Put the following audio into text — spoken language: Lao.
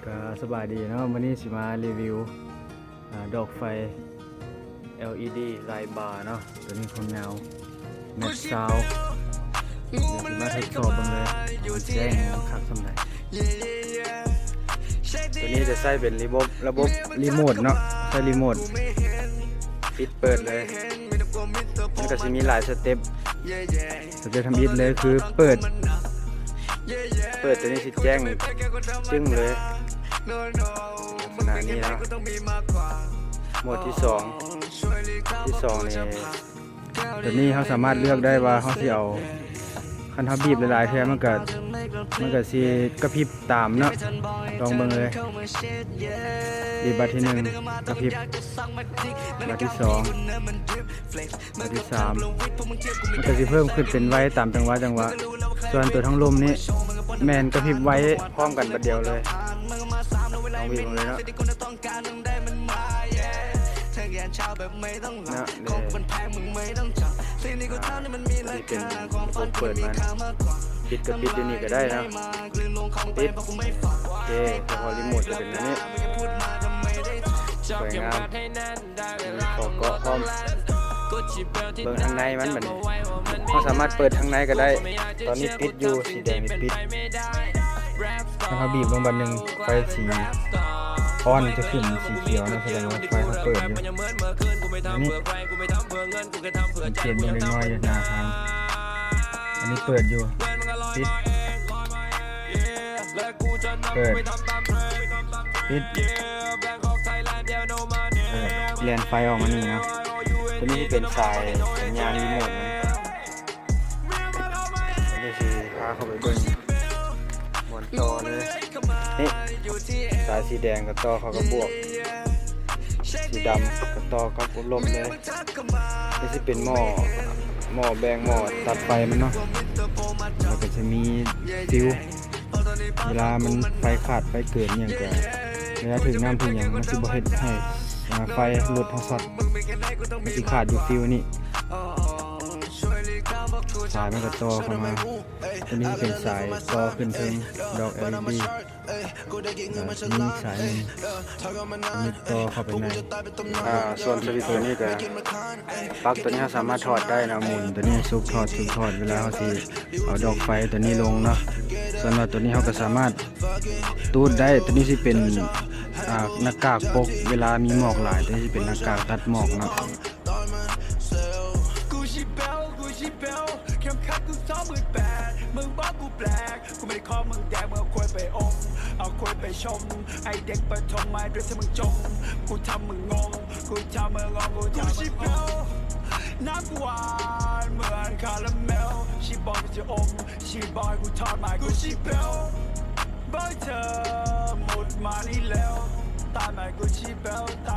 ກໍສະບາຍດີເນາະ, ມື້ນີ້ຊິມາຣີວິວ ອາ ດອກໄຟ ແອລອີດີ ລາຍບາເນາະ. ໂຕນີ້ຄວາມຍາວແມັດຊາວ ດຽວຊິມາທົດສອບເບິ່ງເລີຍ ວ່າມັນແຈ້ງຄັກສ່ຳໃດ. ໂຕນີ້ຈະໃຊ້ເປັນລະບົບ ລະບົບຣີໂມດເນາະ, ໃຊ້ຣີໂມດປິດເປີດເລີຍ. ມັນກໍຊິມີຫຼາຍສະເຕັບ. ສະເຕັບທຳອິດເລີຍຄືເປີດ, ເປີດໂຕນີ້ຊິແຈ້ງຈຶ່ງເລີຍ ລັກສະນະນີ້ເນາະ. ໂໝດທີສອງ, ທີສອງນີ້ ໂຕນີ້ເຮົາສາມາດເລືອກໄດ້ວ່າເຮົາຊິເອົາ, ຄັນເຮົາບີບຫຼາຍໆເທື່ອ ມັນກໍ ມັນກໍຊິກະພິບຕາມເນາະ. ລອງເບິ່ງເລີຍ, ບີບບາດທີໜຶ່ງ ກະພິບ, ບາດທີສອງ ບາດທີສາມ ມັນກໍຊິເພີ່ມຂຶ້ນເປັນໄວຕາມຈັງຫວະ ຈັງຫວະ. ສ່ວນໂຕທາງລຸ່ມນີ້ແມ່ນກະພິບໄວພ້ອມກັນບາດດຽວເລີຍ. ລອງບີບເບິ່ງເລີຍເນາະ. ນະເດ ນີ້ເປັນລະບົບເປີດມັນ, ປິດກໍປິດຢູ່ນີ້ກໍໄດ້ເນາະ. ປິດ, ໂອເຄ, ສະເພາະຣີໂມດຈະເປັນແນວນີ້ ສວຍງາມ. ມີຂໍ້ເກາະພ້ອມ. ເບິ່ງທາງໃນມັນບາດນີ້, ເຮົາສາມາດເປີດທາງໃນກໍໄດ້. ຕອນນີ້ປິດຢູ່, ສີແດງນີ້ປິດ. ຖ້າເຮົາບີບລົງບາດໜຶ່ງ ໄຟສີອ່ອນຈະຂຶ້ນສີຂຽວນະ, ສະແດງວ່າໄຟເຮົາເປີດຢູ່. ອັນນີ້ສັງເກດເບິ່ງເລັກນ້ອຍຢູ່ໜ້າທາງ, ອັນນີ້ເປີດຢູ່, ປິດ, ເປີດ, ປິດ. ເອີ ແລ່ນໄຟອອກມານີ້ເນາະ. ໂຕນີ້ຊິເປັນສາຍສັນຍານຣີໂມດມັນ. ອັນນີ້ຊິພາເຂົ້າໄປເບິ່ງບ່ອນຕໍ່ເລີຍ. ນີ້ ສາຍສີແດງກໍຕໍ່ເຂົ້າກັບບວກ, ສີດຳກໍຕໍ່ກັບລົບເລີຍ. ນີ້ຊິເປັນໝໍ້, ໝໍ້ແບ່ງ, ໝໍ້ຕັດໄຟມັນເນາະ. ແລ້ວກໍຈະມີຟິວ, ເວລາມັນໄຟຂາດໄຟເກີດຫຍັງກະ ເວລາຖືກນ້ຳຖືກຫຍັງ ມັນຊິບໍ່ເຮັດໃຫ້ ອາ ໄຟລົດເຮົາຊັອດ, ມັນຊິຂາດຢູ່ຟິວນີ້. ສາຍມັນກໍຕໍ່ເຂົ້າມາ, ໂຕນີ້ເປັນສາຍຕໍ່ຂຶ້ນເທິງດອກ ແອລອີດີ ແລ້ວມີສາຍໜຶ່ງ ມີຕໍ່ເຂົ້າໄປໃນ. ອາ ສ່ວນສະວິດໂຕນີ້ກໍ ປັກໂຕນີ້ເຮົາສາມາດຖອດໄດ້ເນາະ, ໝູນໂຕນີ້ຊຸກຖອດ ຊຸກຖອດ ເວລາເຮົາຊິເອົາດອກໄຟໂຕນີ້ລົງເນາະ. ສ່ວນວ່າໂຕນີ້ເຮົາກໍສາມາດຕູດໄດ້, ໂຕນີ້ຊິເປັນ ອາ ໜ້າກາກປົກເວລາມີໝອກຫຼາຍ, ໂຕນີ້ຊິເປັນໜ້າກາກຕັດໝອກເນາະ. ເ